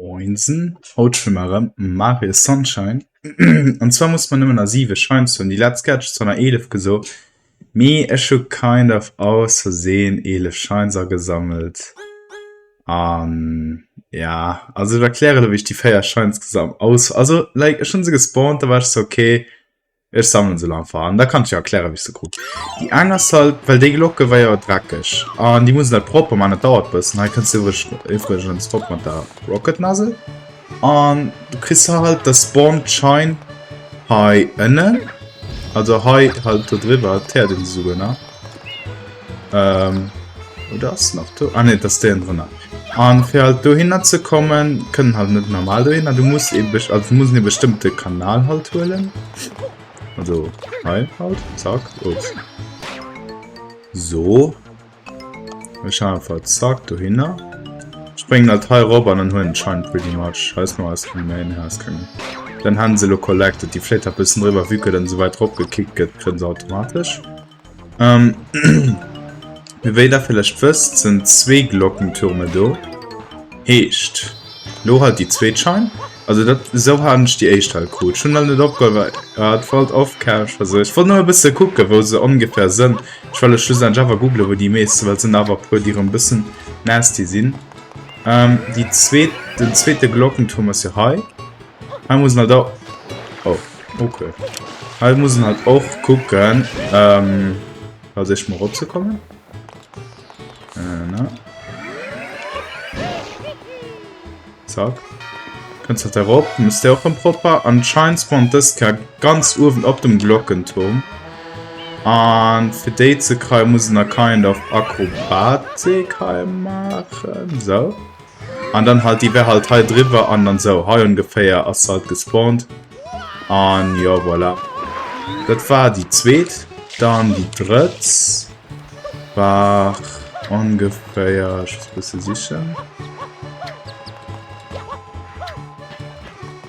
Moinsen, haut spille mer erëm Mario Sunshine. An zwar muss mer nëmmen a 7 Shines hunn. Déi letzt Kéier hat ech zwar nach 11 gesot, mee ech hu kind of aus Versehen 11 Shines agesammelt. An ja, also ech erkläre elo wéi ech déi 4 Shines gesam aus, also like ech hunn se gespawnt, da war ech sou okay, Ech sammelen se lo einfach an da kann ech jo erklären wéi ech se krut. Déi eng ass halt, well déi Glocke war jo dreckeg an déi muss een halt propper man, dat dauert bëssen. Hei kënns de iwwregens drop mat der Rocket Nozzle an du kriss halt da spawnt d'Schein hei ënnen, also hei halt do driwwer, dat héiert een esouguer nach. Ähm, oder ass nach do? Ah nee, dat ass déi drënner. An fir halt dohinner ze kommen, kënnen halt net normal dohinner. Du musst eben, also du musst e bestëmmte Kanal halt huelen. Also hei halt, zack, ups. So. Ech einfach zack dohinner. Springen halt hei rop an dann huelen Schein pretty much. Hei ist noch alles keng méi, hei ist keng méi. Dann han se lo collected. Déi fléit halt bëssen driwwer, vu que dann sou weit rop gekickt gëtt, kréien se automatesch. Ähm, wéi der villäicht wësst, sinn zwee Glockentürme do. Heescht, lo halt déi zweet Schein. Also dat, esou hat ech déi éischt halt krut. Ech hunn halt net opgeholl, well ja, et wollt off-cam also ech wollt nëmme e bësse kucken, wou se ongefähr sënn. Ech well elo schlussendlech awer googlen, wou déi meescht sinn, well et sinn awer e puer, déi erëm e bëssen nasty sinn. Ähm, déi zweet, den zweete Glockenturm ass jo hei. Hei muss een halt och, oh. Okay. Hei muss een halt och kucken, ähm, als ech mal rop ze kommen. Äh, na. Zack. Kënns halt erop, muss der och proper. Anscheinend spawnt dës Kéier ganz uewen op dem Glockenturm. An fir déi ze kréien, muss een da kind of Akrobatik hei maachen. So. An dann halt, déi wär halt hei driwwer an dann sou hei ongeféier ass se halt gespawnt. An jo, voilà. Dat war déi zweet. Dann déi drëtt war ongeféier, ech muss e bësse sichen.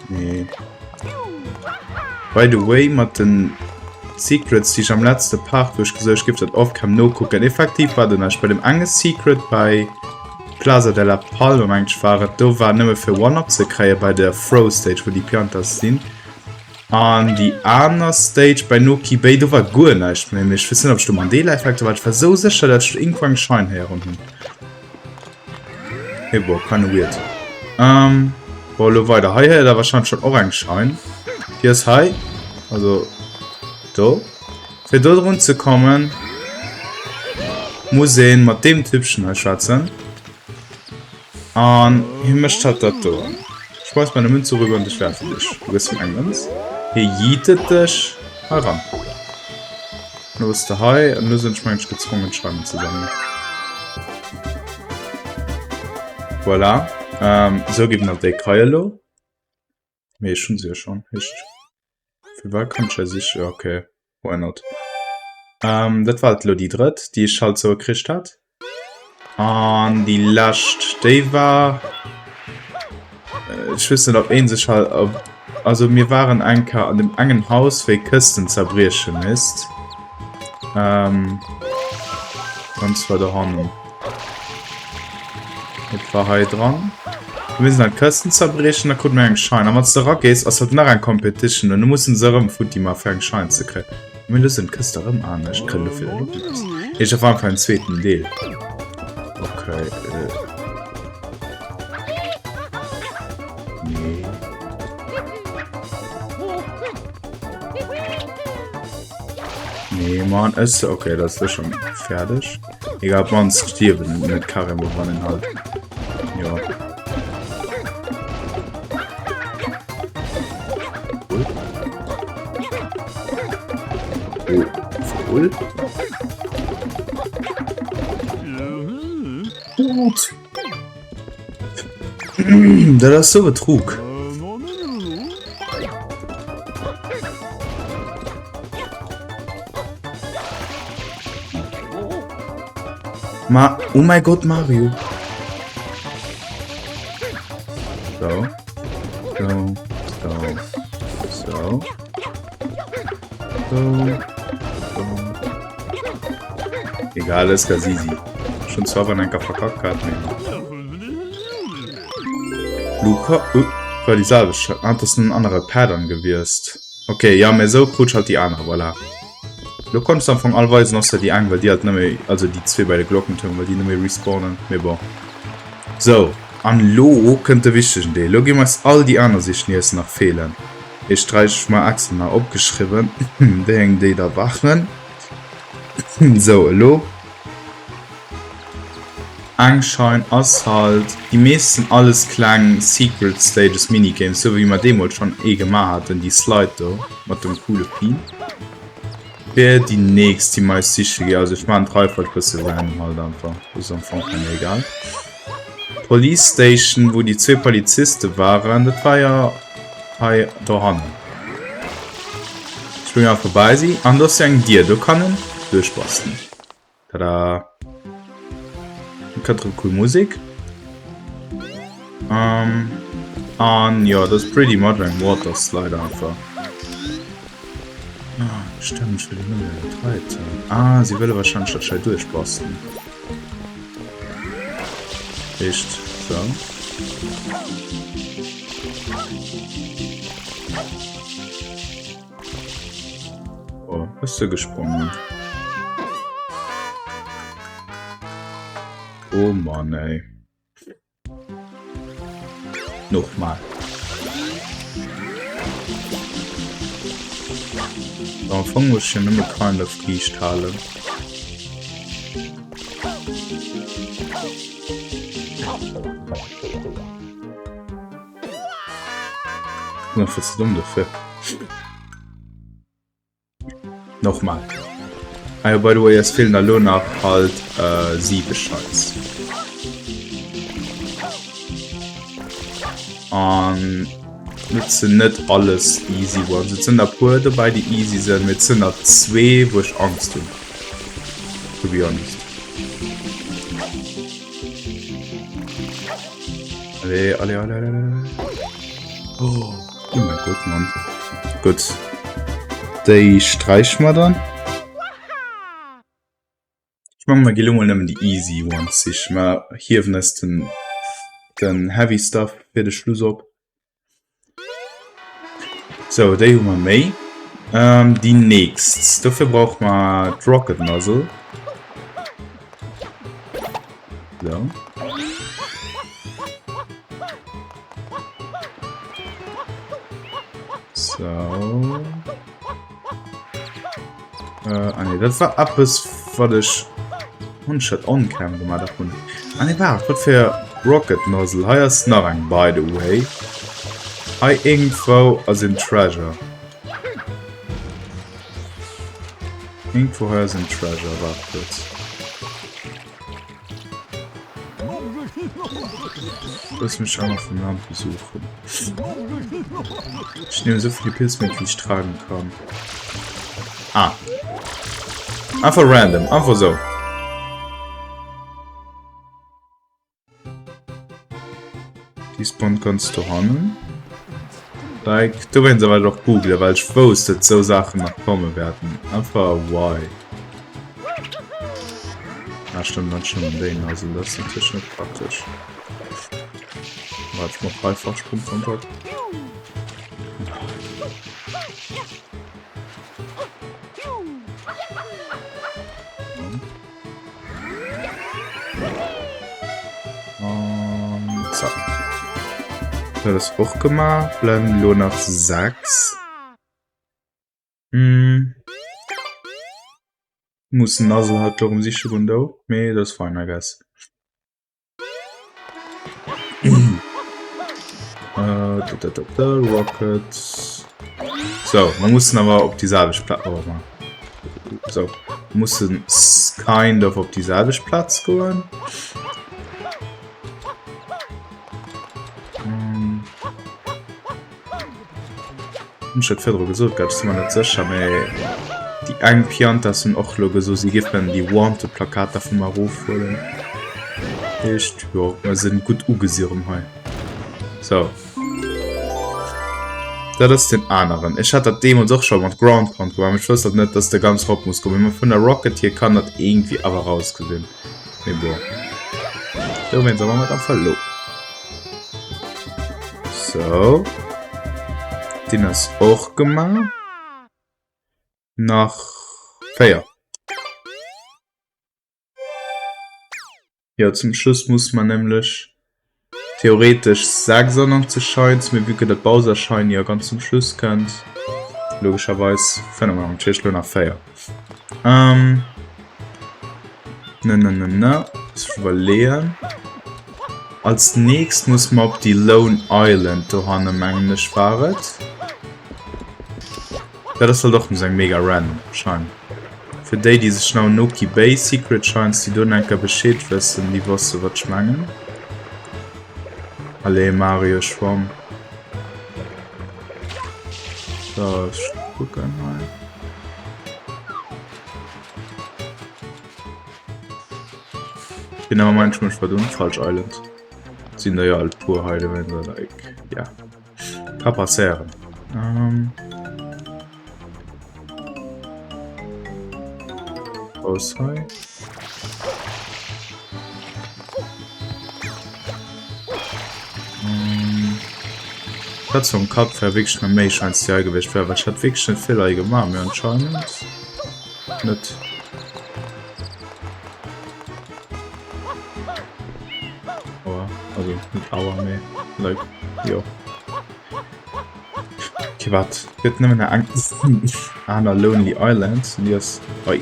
Nee. By the way, mat den Secrets, déi ech am letzte Part, wou ech gesot, ech géif dat off-cam nokucken, effektiv war do näischt. Bei dem enge Secret bei Plaza de la Palma, mengt ech war et, do war nëmme fir One-Up ze kréie bei der Throw Stage, wou déi Piantas sinn. An déi aner Stage bei Noki Bay, do war guer näischt méi. Mee ech weess net, ob ech do Mandela-Effekter war. Ech war sou sécher, dat ech do iergendwou eng Shine héieren hunn. Hey, boah, kinda weird. Ähm, boah, lo weider. Hei héiert der wahrscheinlich schon och eng Shine. Déi ass hei. Also, do. Fir do drun ze kommen, muss een mat deem Typchen hei schwätzen. An hie mécht halt dat do. Schmeiss mir eine Münze rüber und ich werfe dich. Du gëss ihm eng Münz. Hie yeetet dech hei ran. Lo bass de hei an lo sinn ech mengen ech gezwongen d'Scheiwen ze sammelen. Voilà. Ähm, sou ginn nach déi Kei elo. Mee ech hunn se jo schonn. Heescht, fir wat kann ech hei sichen? Ja, okay, why not? Ähm, dat war halt elo déi drëtt, déi ech halt sou kricht hat. An déi lescht, déi war... Ech weess net, ob een sech halt... Ob, also mir waren eng Kéier an dem engen Haus, wéi Kësten zerbrieche misst. Ähm, ganz zwar dohannen. Et war hei dran. Wir müssen halt Kësten zerbriechen, da krut mir eng Schein. An wann du ragees, ass halt nach eng Competition und du mussen se erëm futti maachen, fir eng Schein ze kréien. Mee lo sinn d'Këste erëm anescht. Kréien dofir elo etwas. Ech erwaart einfach en zweeten Deel. Okay. Äh. Nee. Nee, Mann, ist okay, das ist schon fertig. Egal, ob man stierwen net Karimo wannen halt. Ja. Cool. Oh, cool. Gut. Dat ass sou Betrug. Ma oh mein Gott, Mario. So. So. So. So. So. So. Egal, ist ganz easy. Schon zwar wann enker verkackt hat. Luca, uh, war déi selwecht. Ah, dat ass en anere Pattern gewiescht. Okay, ja, mee esou krut ech halt déi aner, voilà. Lo konnt ech se am Fong all weisen, ausser déi eng, well déi halt net méi, also déi zwee bei de Glockentuerm, well déi net méi respawnen, mee bon. Sou, an lo kënnt de wichtegen Deel. Lo gi mer eis all déi aner sichen, déi eis nach feelen. Ech sträich ech mer extra nach opgeschriwwen, wéi eng déi da waren. Sou, elo. Eng Shine ass halt, déi meescht sinn alles kleng Secret Stages, Minigames, sou wéi mer deemools schonn ee gemaach haten, déi Slide do mat dem coole Pin. Fir déi nächst, déi mer eis siche gi, also ech maachen d'Reihenfolg bësse random halt einfach, ass am Fong mir egal. Police Station, wou déi zwee Poliziste waren, dat war jo hei dohannen. Sprénge einfach bei si an do ass jo eng Dier, do kann en duerchbasten. Tada! Kënnt rem cool Musik. Um, an ja, das ist pretty much ein Water Slide einfach. Ah, stimmt, ich will die Nummer 13. Ah, sie will wahrscheinlich das Schei durchbasten. Echt? So. Oh, bist du gesprongen? Oh Mann, ey. Nochmal. Am Anfang muss ich ja nur kind of riicht halen. Nach was dumm dafür. Nochmal. Ah ja, by the way, es fehlen da lo nach halt äh, sieben Scheiß. An net sinn net alles easy ones. Et sinn der puer dobäi, déi easy sinn, mee et sinn der zwee, wou ech Angst hunn. To be honest. Allez, allez, allez, allez, allez. Oh, oh mein Gott, Mann. Gutt. Déi sträiche mer dann. Ech mengen, mer gi lo mol nëmmen déi easy ones sichen. Mer hiewen eis den, den heavy stuff fir de Schluss op. Sou, déi hu mer méi. Ähm, déi nächst. Dofir brauche mer d'Rocket Nozzle. So. So. Äh, ah nee, dat war eppes, wat ech hunn ech dat on cam gemaach davon. Ah nee, waart, wat fir Rocket Nozzle? Hei ass nach eng, by the way. Hei irgendwo ass en Treasure. Irgendwo hei ass en Treasure, waart kurz. Lass mich einmal vom Land besuchen. Ich nehme so viele Pilze mit, wie ich tragen kann. Ah. Einfach random, einfach so. Die spawnt ganz dohannen. Like, du wenn sie doch googlen, weil ich wusste, dass so Sachen noch kommen werden. Einfach why. Ah, stimmt, dann schon den, also das ist natürlich nicht praktisch. Warte, ich mach Dreifachsprungkontakt. Und zack. So, das auch gemacht. Bleiben nur noch sechs. Hm. Muss Nuzzle halt darum sicher und do. Nee, das ist fein, I guess. Äh, da, da, da, da, Rocket. So, mer mussen awer op déi selwecht Plaz. Oh, Mann. So, mussen kind of op déi selwecht Plaz goen. Hm. Hunn ech dat virdru gesot gehat? Ech si mer net sécher, mee déi eng Piantas hunn och elo gesot, si géifen déi Wanted-Plakater vu mer erofhuelen. Heescht, jo, mer sinn gutt ugesi erëm hei. Sou. Dat ass den aneren. Ech hat dat deemools och scho mat Ground Pound gemaach, mee ech wousst halt net, dass de ganz rop muss goen. Mee vun der Rocket hier kann dat iergendwéi awer rausgesinn. Mee bon. Dowéinst awer mat am Verlo. Sou. Deen ass och gemaach. Nach 4. Jo, zum Schluss muss man nämlech theoretesch 96 Shines, mee vue que dat Bowser Shine jo ganz zum Schluss kënnt, logescherweis 95, heescht lo nach 4. Ähm, ne, ne, ne, ne, muss ich iwwerleeën. Als nächst muss man op déi Lone Island dohanne, mengen ech war et. Dat ass halt och nees eng mega random Shine. Fir déi déi sech nach un Noki Bay Secret Shines déi do enker Bescheed wëssen, déi wossen wat ech mengen. Allez Mario schwamm. So, ech kucken hei. Bin awer mengt ech war dunn falsch Island. Sinn der jo alt puer hei like ja. Ka passéieren. Ähm. Aus hei. Ähm. Dat zum Cut wär wierklech nach méi Shines déi hei gewiescht wär, well ech hat wierklech net vill hei gemaach, mee anscheinend net. Aua, also net aua, mee like, jo. Okay, wat? Gëtt nëmmen nach eng aner Lonely Island, an déi ass hei.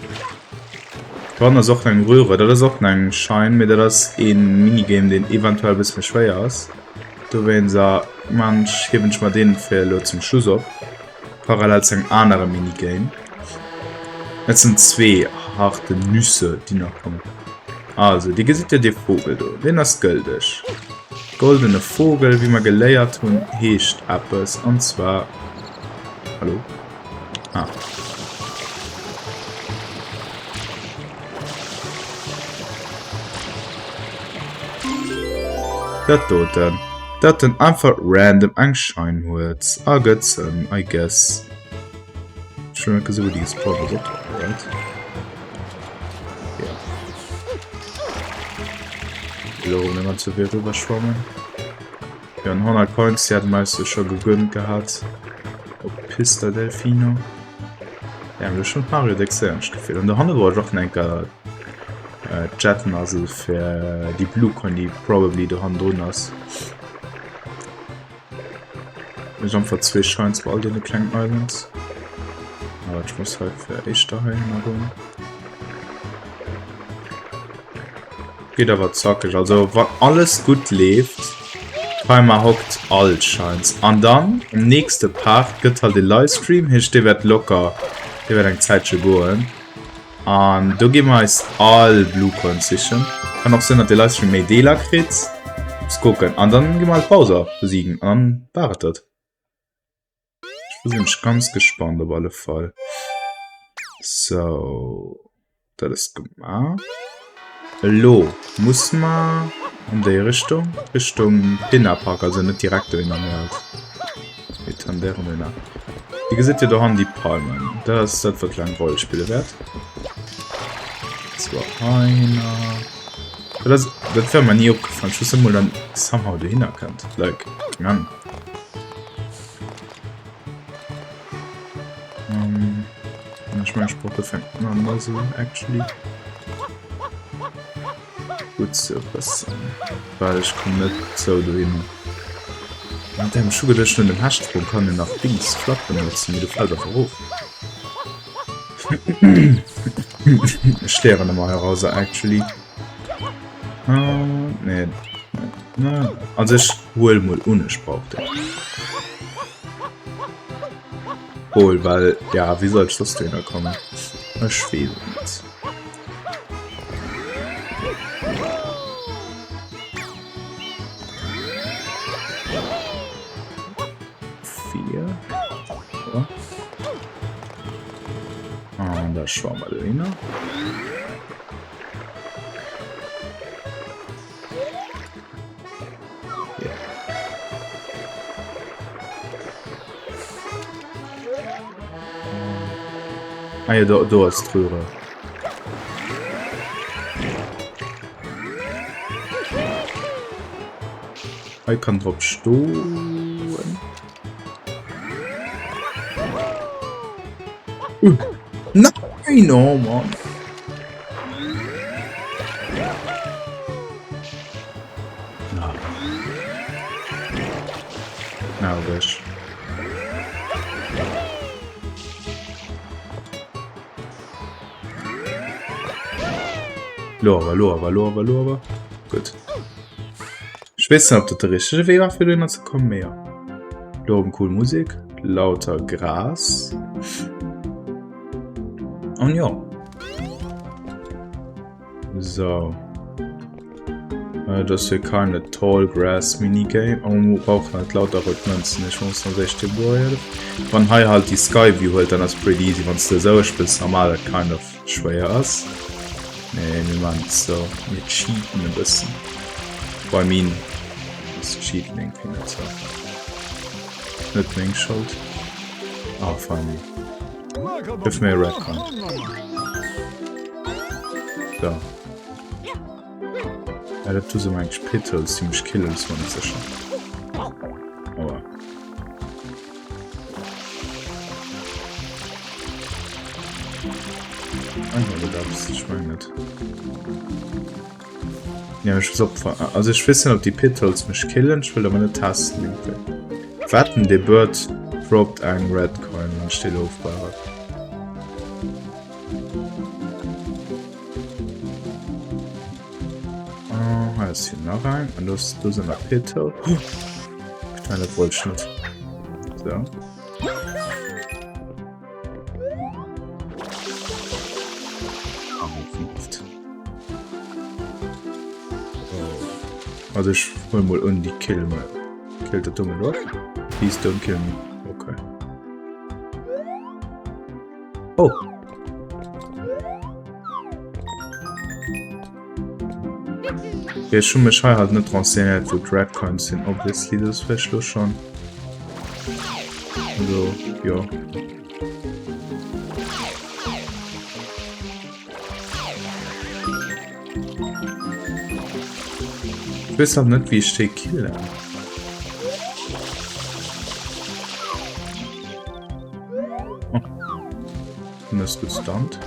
Doran ass och eng Röhre, dat ass och eng Shine, mee dat ass ee Minigame, deen eventuell e bësse méi schwéier ass. Dowéinst man ech, hiewen ech mer deen fir elo zum Schluss op, parallel zu engem anere Minigame. Dat sinn zwee harte Nüsse, déi nach kommen. Also, Dir gesitt jo dee Vogel do, deen ass gëldeg. Goldene Vogel, wéi mer geléiert hunn, heescht eppes, an zwar... Hallo? Ah. Dat doten. Dat den einfach random eng Shine huet. A gëtt Sënn, I guess. Ech hunn net gesinn, wou déi gespawnt ass. Op, right? Ja. Elo hunn ëmmer ze vill rüber schwammen. Ja, an 100 Coins, déi haten mer eis jo scho gegönnt gehat. Op Pista Delfino. Ja, mir schon Mario déck séier ech Gefill. An do hanne wor och nach enker äh, Jet Nozzle fir déi Blue Coin, déi probably do hannendrun ass. Ech einfach zwee Shines bei all deene klengen Islands. Aber ech muss halt fir éischter hei hinner goen. Geet awer zackeg. Also wann alles gutt leeft, Timer hockt all Shines. An dann am nächste Part gëtt halt e Livestream, heescht dee wäert locker, dee wäert eng Zäitche goen. An do gi mer eis all Blue Coins sichen. Kann och sinn, datt de Livestream méi Deeler kritt. Muss kucken. An dann gi mer halt Bowser besiegen. An dann war et dat. Ech sinn ech ganz gespannt op alle Fall. So. Dat ass gemaach. Elo muss mer an déi Richtung, Richtung Pinna Park, also net direkt dohinner, mee halt mir tendéieren dohinner. Dir gesitt jo dohannen déi Palmen, dat ass dat wat elo eng Roll spille wäert. Zwar heihinner. Dat ass, dat wär mer ni opgefall, ech wosst net mol dann somehow dohinner kënnt, like, keng Ahnung. Ähm, ech mengen, ech brauch dofir eng aner Nozzle, actually. Gutt ze wëssen, well ech komm net sou dohinner. Ah, damn, ech hu geduecht, no dem Hechtsprung kann een nach Dings Flatt benotzen, mee du fäls einfach erof. Ech léieren ëmmer heirauser, actually. Ah, nee. Nee. Also ech huel mol un, ech brauch den. Hol, well, ja, wéi soll ech soss dohinner kommen? Ech weess et net. Vier. Ja. An da schwamme mer dohinner. Ah ja, do, do ass d'Röhre. Hei kann drop stoen. Nein, oh Mann. Nerveg. Lo awer, lo awer, lo awer, lo awer. Gutt. Ech weess net, ob dat de richtege Wee war, fir dohinner ze kommen, mee jo. Do erëm cool Musek, lauter Gras. An jo. So. Äh, das hier keine Tall Grass Minigame. Oh, wir brauchen halt lauter rout Münzen. Ich muss noch echt den Wann hei halt die Skyview huelt, dann ass pretty easy. Wann du esou spills, normal dat kind of schwéier ass. Nee, mir machen es so. Mir cheaten e bëssen. I mean, das Cheaten irgendwie net so. Net meng Schold. Ah, finally. Gëff mir e Red Coin. So. Ja, dat du se meng Petals, déi mech killen, ass mer net sécher. Aua. Einfach net eppes, ich mein net. Ja, ich muss opfer. Also ich weess net, ob déi Petals mech killen, ich wëll awer net testen irgendwie. Wetten, de Bird droppt eng Red Coin, wann ech déi ofbauen. Ah, hei ass hier nach eng. An do do sinn nach Petal. Nein, dat wollt ich net. So. Oh. Also ich hol mal un die kill me. Killt dat dumme Loch? Please don't kill me. Okay. Oh. Okay, ech hu mech hei halt net renseignéiert, wou d'Red Coins sinn, obviously, dat ass vläicht lo schon. Also, jo. Ich weess halt net, wéi ech déi killen. Oh. Hun ass gestunt.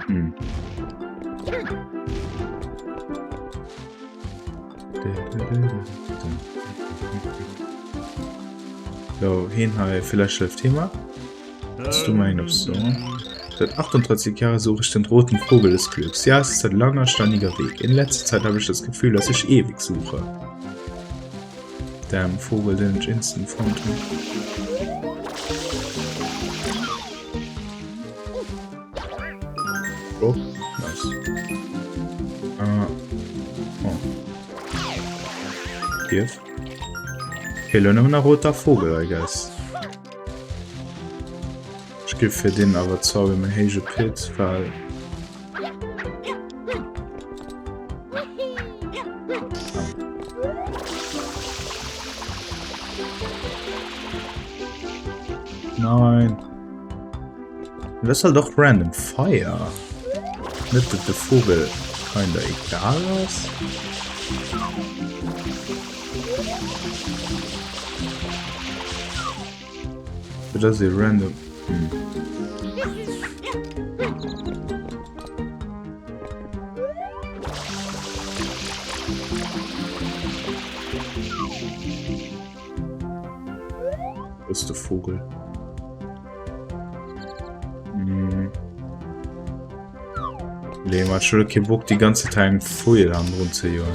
Hm. So, heen hei, vielleicht hilft hie mer. Hast du mal eng Option? Seit 38 Jahren suche ich den roten Vogel des Glücks. Ja, es ist ein langer, steiniger Weg. In letzter Zeit habe ich das Gefühl, dass ich ewig suche. Damn, Vogel, den ich instant fonnt hunn. Oh, nice. Ah. Oh. Dierf. Okay, lo nëmmen nach roter Vogel, I guess. Ech géif fir deen awer zwar méi héije Pit, well Nein. Das ist halt doch random Fire. Net dat de Vogel kinda egal ass. Dat ass ee random. Hm. Wo ist der Vogel? Hm. Nee, man schon keinen Bock die ganze Zeit einen Vogel am rund zu jagen.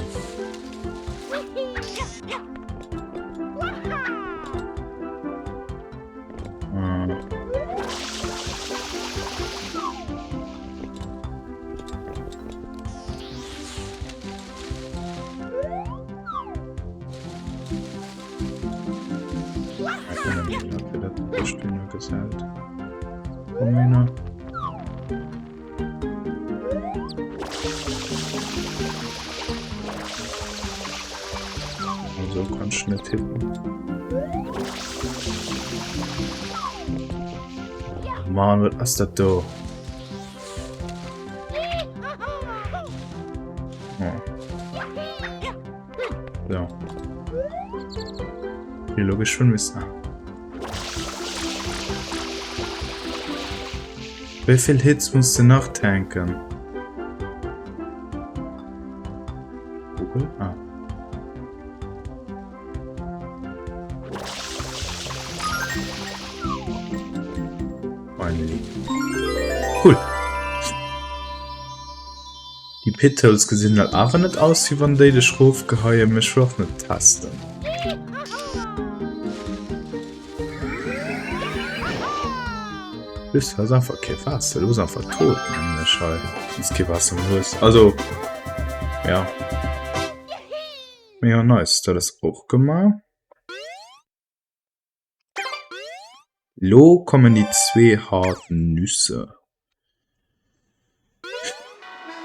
Also kann ich nicht tippen. Mann, was ist das da? Oh. So. Hier logisch schon müssen. Wéi vill Hits muss de nach tanken? Google? Ah. Finally. Cool. Déi Pit-Holes gesinn halt awer net aus, wéi wann déi dech rofgeheien, mee ech wëll och net testen. Du hast einfach kee Waasser, du bist einfach tot, mengen ech hei, wann du kee Waasser méi hues. Also, ja. Mega nice, dat ass och gemaach. Lo kommen déi zwee hart Nüsse.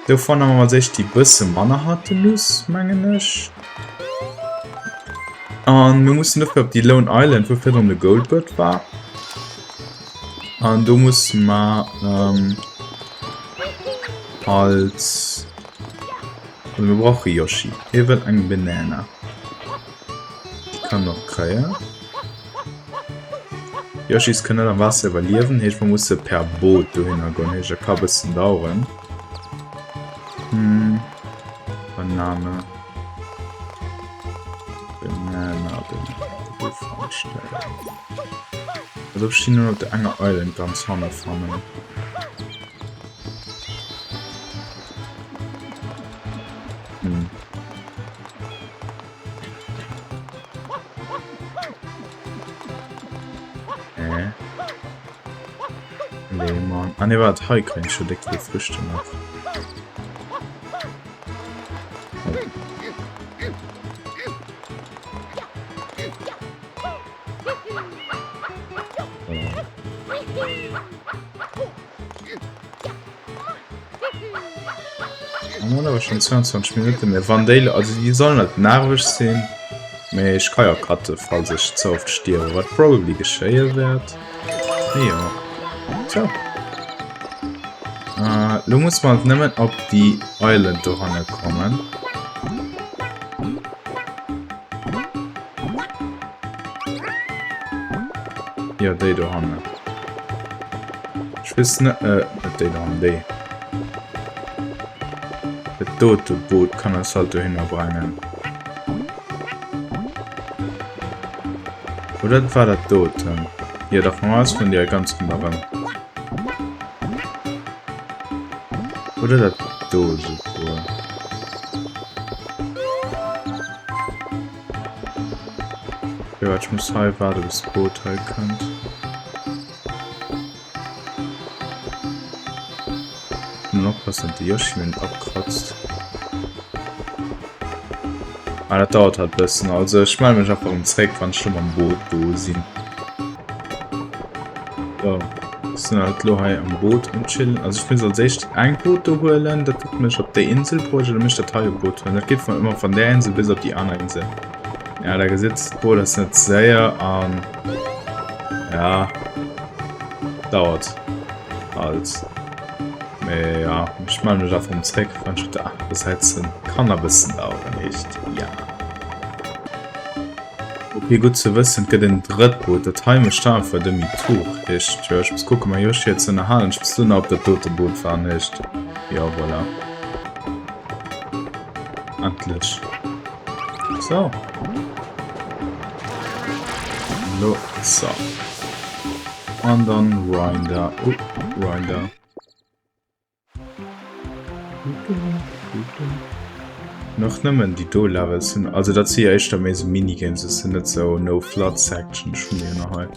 Dovun hu mer als éischt déi bësse manner harte Nuss, mengen ech. An mir mussen dofir op déi Lone Island, wou virdrun de Goldbird war. An do musse mer ähm, halt... Also mir brauche Yoshi. Hie wëll eng Banana. Déi kann en och kréien. Yoshis kënnen net am Waasser iwwerliewen, heescht mer musse per Boot dohinner goen, heescht dat ka bëssen daueren. Hm. Banane. Banana, Banana, wo falsch stellen. Also ech stinn nur op der enger Island ganz hanne fannen. Hm. Äh. Nee, Mann. Ah, nee, warte, hei kann ich schon dick die Früchte nach. Mir hunn awer schon 22 Minutten, mee wann déi, also déi sollen net nerveg sinn, mee ech ka jo cutte falls ech ze oft stierwen, wat probably geschéie wäert. Mee jo, sou. Lo muss mer halt nëmmen op déi Island dohanne kommen. Jo, déi dohannen. Ech weess net, äh, net déi dohannen, déi. Dat dote Boot kann eis halt dohinner brengen. Oder war dat doten? Jo, dach, normalerweis vun déi ganz ronderëm. Oder dat do souguer. Jo, ech muss hei waarde bis d'Boot hei kënnt. Nëmmen oppassen, datt de Yoshi mir net abkratzt. Ah, dat dauert halt bëssen. Also ech melle mech einfach erëm zréck, wann ech lo mam Boot do sinn. So, ech sinn halt lo hei am Boot um chillen. Also ech muss als éischt eng Boot do huelen, dat huet mech op déi Insel bruecht, oder muss ech dat hei Boot huelen? Dat geet vun ëmmer van där Insel bis op déi aner Insel. Ja, da gesitt, d'Boot ass net séier an ja, dauert halt. Mee ja, ech melle mech einfach erëm zréck, wann ech op der anerer Säit sinn. Kann e bëssen daueren, heescht ja. Ok, gutt ze wëssen, et gëtt en drëtt Boot. Dat hei mécht da einfach Demi-tour, heescht jo, ech muss kucken, ma Yoshi huet ze ënnerhalen. Ech muss lo nach op dat dote Boot fahren, heescht jo, voilà. Endlech. So. Lo, so. An dann rein da. Oh, rein da. Nach nëmmen déi do Levels sinn, also dat si jo éischter méi sou Minigames, dat sinn net sou no flood section ech hunn déi nach hei.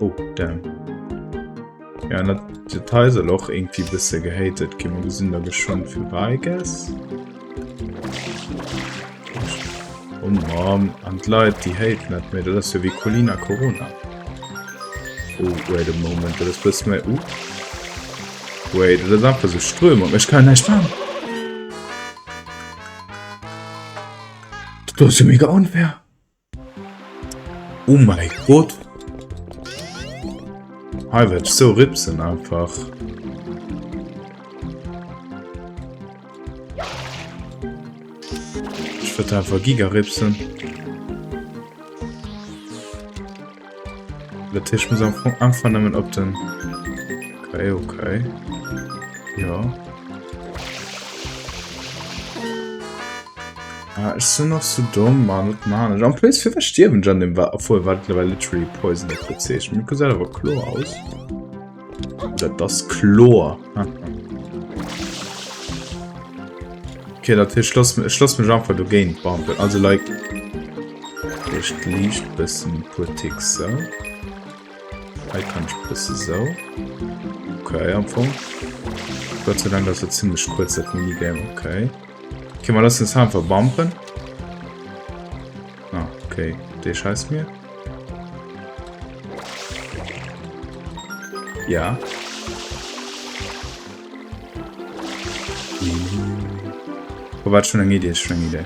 Oh damn. Ja dat dat hei soll och irgendwie bësse gehatet ginn, mer gesinn da geschwënn firwat I guess. Oh Mann, an d'Leit déi haten net méi, dat ass jo wéi Colina Corona. Oh, wait a moment, dat ass bësse méi, uh. Wait, dat ass einfach sou Strömung, ech kann näischt maachen. Dat ass jo mega unfair. Oh mein Gott. Hei werd ich so ripsen einfach. Ich würde einfach Giga ripsen. Dat heescht, ech muss am Fong einfach nëmmen op den... Okay, okay. Jo. Ah, ech sinn och sou domm, Mann. Wat maan ech? En plus, firwat stierwen ech an dem Wa-, obwuel, wat well literally Poison dat bezeechnen. Mir gesäit awer kloer aus. Oder das Chlor. Okay, dat heescht, ech looss, ech looss mech einfach dogéint bumpen. Also, like, ech liicht bëssen puer Ticks sou. Hei kann ech bësse sou. Okay, am Fong. Gott sei Dank ass dat zimmlech kuerz, dat Minigame. Okay. Okay, mer loossen uns einfach bumpen. Ah, okay. Dee scheißt mir. Ja. Oh, warte, schon eng Idee, schon eng Idee.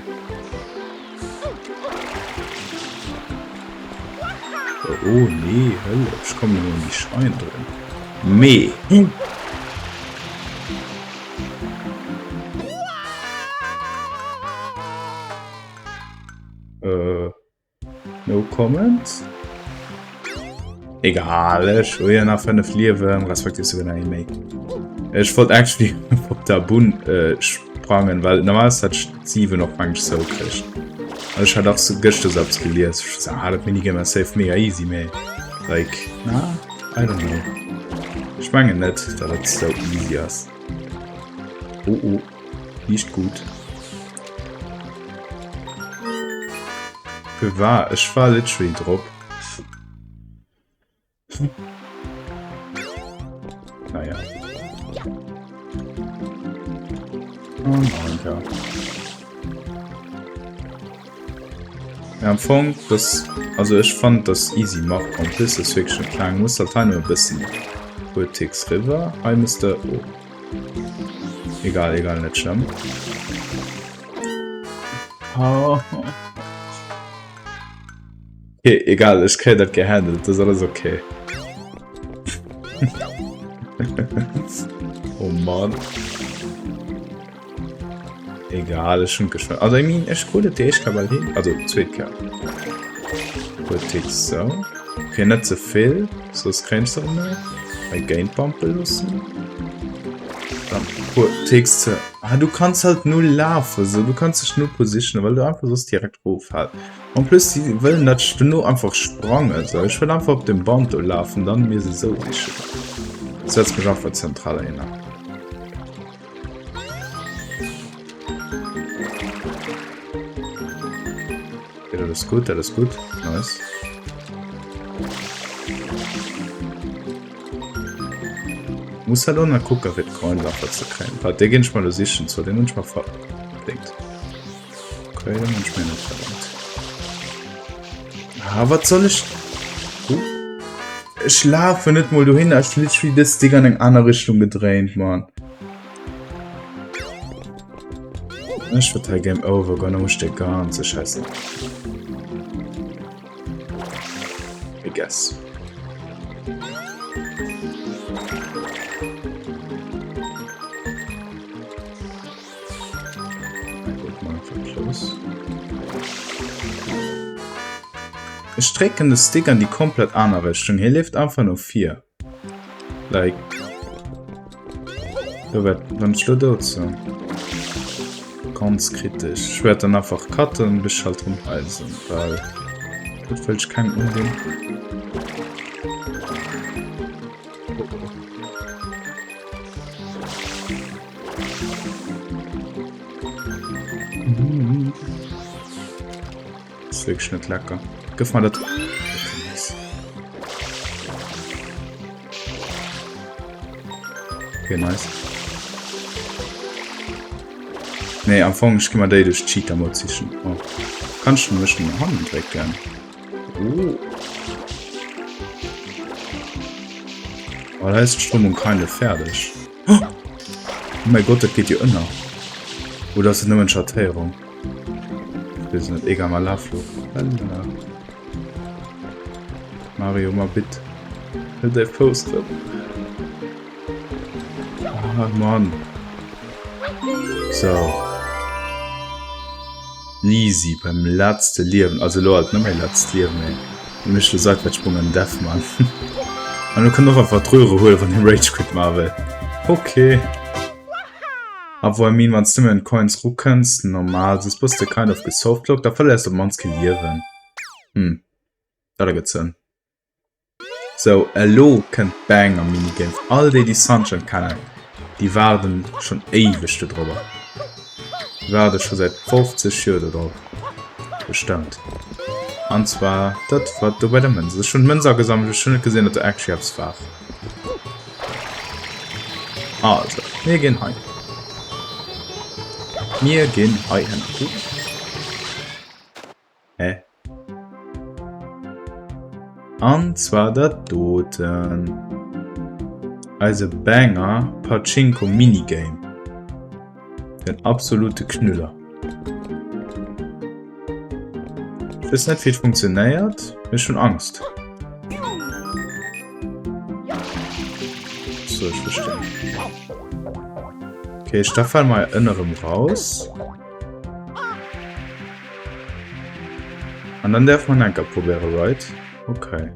Oh, oh nee, Hölle. Ich komme nur in die Schein drin. Meh. Hm. Äh, no comment. Egal, ech hu jo nach 5 Liewen, respektiv souguer nach ee méi. Ech wollt actually op der Bunn äh, sprangen, well normalerweis hat ech 7 och meng ech sou kricht. An ech hat och sou gëschter sou eppes gelies. Ech so, ah, dat Minigame ass safe mega easy, mee like, na, I don't know. Ech mengen net, dat et sou easy ass. Oh, oh. Nicht gut. War ech war literally drop. Naja. Oh mein Gott. Ja, am Fong, das, also ich fand das easy mach en plus ist wirklich schon klein, muss halt hei nur ein bisschen puer Ticks river. Hei müsste, oh. Egal, egal, net schlëmm. Oh. Okay, egal, ech kréien dat gehandelt, das ist alles okay. oh Mann. Egal, ech hunn geschwënn. Also, I mean, ech krut et déi éischt Kéier bal hin. Also, zweet Kéier. Puer Ticks sou. Okay, net ze vill, soss kréien ech se erëm net. Hei géint bumpe loossen. Dann puer Ticks ze. Ah, du kanns halt null lafen, sou. Du kanns dech null positionen, well du einfach soss direkt roffäls. En plus, si wëllen, datt ech dono einfach sprange soll. Ech wëll einfach op dem Band do lafen, dann mir se sou sichen. Setz mech einfach zentral hinner. Okay, dat ass gutt, dat ass gutt. Nice. Muss halt och nach kucken, fir d'Coins einfach ze kréien. Warte, dee ginn ech mal lo sichen. So, den hunn ech mer verdéngt. Okay, den hunn ech mir net verdéngt. Ah, wat soll ech... Oh. Ech lafe net mol dohinner. Ech literally dës Ding an eng aner Richtung gedréint, Mann. Ech wërt hei Game Over goen, da muss ech de ganze Schäiss nach. I guess. Ech drécken de Stick an déi komplett aner Richtung. Hie leeft einfach no vir. Like. Do wäert, wann ech lo dout sinn. Ganz kritesch. Ech wäert dann einfach cutten, bis ech halt rëm hei sinn, well dat wëll ech kengem undinn. Oh oh. Ass wierklech net lecker. Gëff mer dat. Okay, nice. Okay, nice. Nee, am Fong, ech gi mer déi duerch Cheater Mode sichen. Oh. Kann ech mech no hannen drécken? Oh. Oh, da ist d'Strömung keine fäerdeg. Oh mein Gott, dat geet jo ënner. Oder ass et nëmmen Schattéierung? Ech weess et net. Egal, mar laf lo. Lalala. Mario, ma bitt. Hël däi Fouss rëm. Ah, Mann. So. Easy beim letzte Liewen. Also lo halt net méi letzt Liewen, mee. Mécht de Seitwärtssprung an Death man. An du kann och einfach d'Röhre huelen, wann een Rage Quit maache wëll. Okay. Awer I mean, wann s du nëmmen un d'Coins rukënns, normal, soss bass de kind of gesoftlocked, da verléiers de op d'mannst kee Liewen. Hm, dat ergëtt Sënn. Sou, elo kënnt d'Banger Minigame fir all déi, déi Sunshine kennen. Déi waarden schonn éiweg do drobber. Déi waarde scho säit 50 Joer do drop. Bestëmmt. An zwar dat, wat do bei der Mënz ass. Ech hunn d'Mënz agesammelt, ech hunn net gesinn, datt do actually eppes war. Also, mir ginn hei. Mir ginn hei hin. Hä? An zwar dat doten. Eise Banger Pachinko Minigame. Den absolute Knüller. Ich weiß nicht, wie es funktioniert. Ich schon Angst. So, ich verstehe. Okay, ich darf mal ënnerem raus. An dann därf man enker probéieren, right? Okay.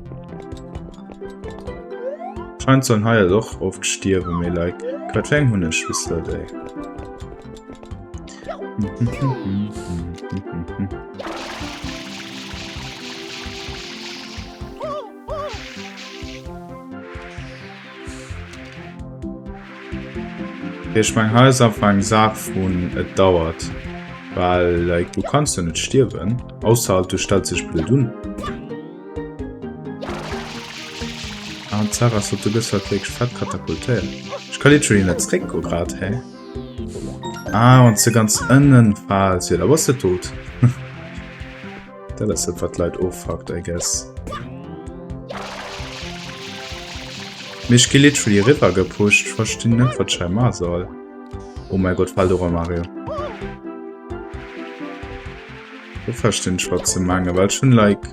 Scheint sollen hei och oft stierwen, mee like, wat fir eng hunn ech bis elo déi? Ech meng hei ass einfach eng Saach vun et dauert, well like du kanns jo net stierwen, ausser halt du stells dech blöd un. Ah d'Saach ass halt du gëss halt wierklech fett katapultéiert. Ech ka literally net zréck goe grad, hä? Ah wann s de ganz ënnen faals, jo da bass de tot. Dat ass dat wat d'Leit offuckt, I guess. Mee ech gi literally eriwwer gepusht. Ech verstinn net wat ech hei maache soll. Oh mäi Gott, fal doran Mario. Do verstinn ech wat se mengen, well ech hunn like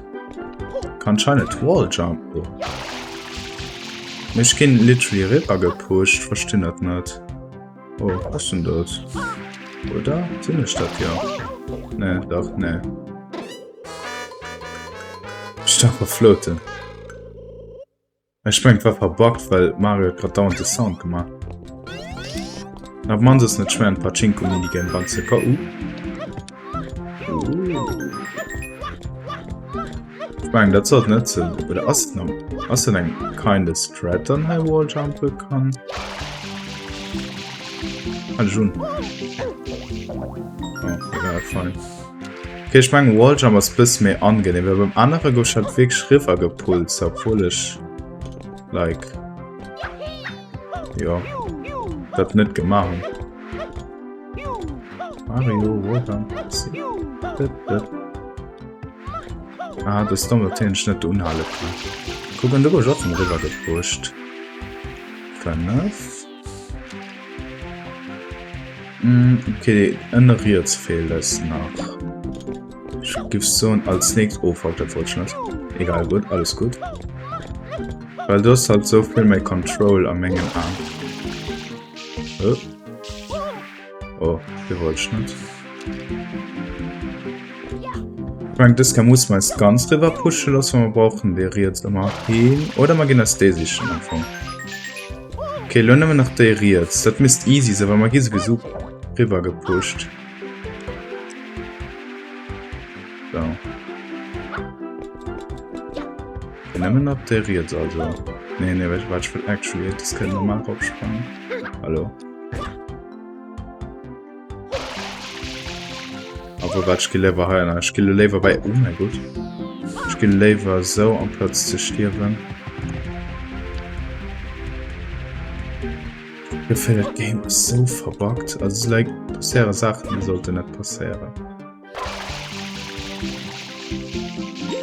kann anscheinend Wall Jump. Oh. Mee ech ginn literally eriwwer gepusht. Ech verstinn dat net. Oh, ech sinn dout. Oder? Sinn ech dat? Jo. Nee, dach, nee. Ech darf einfach floaten. Ech mengen, et war verbuggt, well Mario huet grad dauernd de Sound gemaach. Op d'mannst ass net schwéier en Pachinko-Minigame ranzeko. Uh. Ech mengen, dat sollt net sou. Oder ass et nach, ass dat eng kinda Strat dann hei Walljumpe kann? Halt ech un. Oh, egal, fein. Okay, ech mengen Walljump ass bësse méi angenehm, well beim anere gouf ech halt wierklech riwwer gepullt, obwuel ech like jo dat net gemaach hunn. Mario, Walljump, Ah, das ist dumm, dass ich net unhale kann. Kucken, du gouf och vum riwwer gepusht. 5. Mm, okay, ënne riets feelt eis nach. Ich gif soen als nächst oh fuck, dat wollt ich net. Egal, gut, alles gut. Well du hast halt so vill méi Control a mengen Aen. Oh. Oh, dee wollt ech net. Ich mein, dës Kéier muss mer eis ganz riwwer pushe loossen, well mer brauchen dee riets ëmmer hin. Oder mer ginn eis déi sichen am Fong. Okay, elo nëmmen nach déi riets. Dat misst easy sinn, well mer gi souwisou riwwer gepusht. So. Nëmmen nach déi riets also. Nee, nee, warte, ich will actually das können normal raufsprangen. Hallo. Awer wat ech gi léiwer hei an ech gi léiwer bei oh mein Gott. Ech gi léiwer esou amplaz ze stierwen. Gefält dat Game ass sou verbuggt. Also like passéiere Saachen déi sollten net passéieren.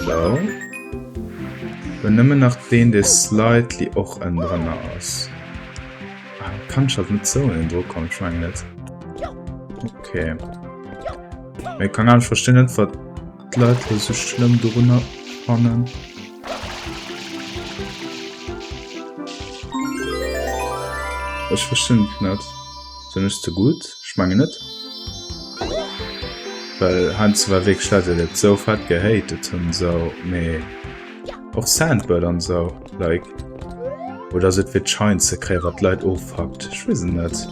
So. Well nëmmen nach deen dee slightly och ënnendrënner ass. Ah, kann ich halt net sou un den Drock kommen, ich mengen net. Okay. Ich kann gar nicht verstehen, net wat d'Leit lo sou schlëmm dorunner fannen. Ech verstinn et net. Sinn ech ze gutt? Ech mengen net. Well heiansdo war wierklech Leit, déi dat sou fett gehatet hunn, sou, mee. Och Sandbird an sou, like. Oder ass et fir d'Shines ze kréien, wat d'Leit offuckt? Ech weess et net.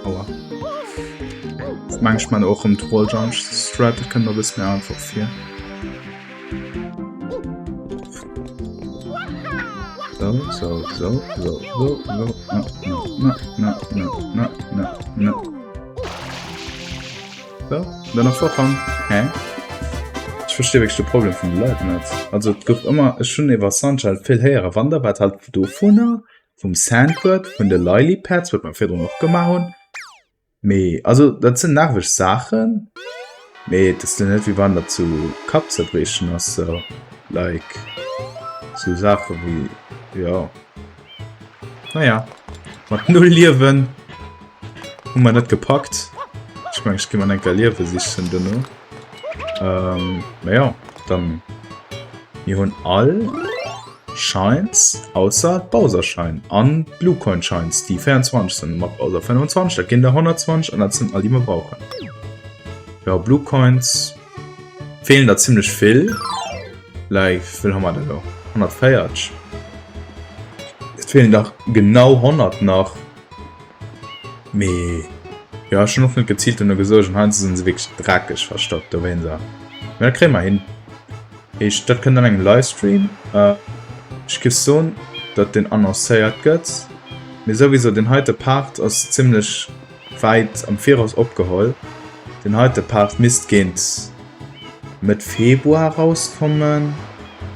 Aua. Ech mengen, ech man och erëm d'Wall Jump Strat, dat kënnt mer e bësse méi einfach vir. So, so, so, so, so, so, na, na, na, na, na, na, na. So, dann nach voran. Hä? Ech verstehe wirklich de Problem vun de Leit net. Also et gouf ëmmer, ech hunn iwwer Sunchild vill héieren, wann der wat halt dovunner, vum Sandbird, vun de Lily Pads, wat mer virdrun och gemaach hunn, Mee also dat sinn nerveg Saachen, mee et ass net wéi wann dat zu Kappzerbriechen ass sou like sou Saache wéi jo naja mat null Liewen hu mer net gepackt. Ech meng ech gi mer enker Liewe sichen duerno. Ähm, mä jo dann mir hunn all Shines ausser d'Bowser Shine an d'Blue Coin Shines, déi 24 sinn, mat Bowser 25, dat ginn der 120 an dat sinn all déi mer brauchen. Jo, Blue Coins feelen der zimmlech vill. Like, wéivill hu mer der elo? 140. Et feelen der genau 100 nach. Mee jo, ech hunn och net geziilt duerno gesuergt an heiansdo sinn se wierklech dreckeg verstoppt dowéinster. Mee dat kréie mer hin. Heescht dat kënnt an engem Livestream. Ech géif soen, datt deen annoncéiert gëtt. Mee souwisou, deen heite Part ass zimmlech wäit am Viraus opgeholl. Deen heite Part misst géint Mëtt Februar rauskommen.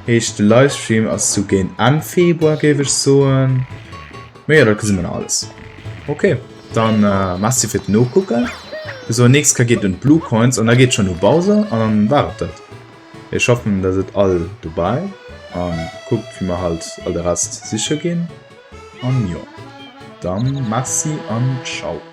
Heescht de Livestream ass sou géint Enn Februar géif ech soen. Mee jo, dat gesi mer nach alles. Ok, dann merci fir d'Nokucken. Sou, nächst Kéier geet un d'Blue Coins an da geet schonn u Bowser an dann war et dat. Ech hoffen der sidd all dobäi an kuckt wéi mer halt all de Rest siche ginn an jo dann merci an ciao.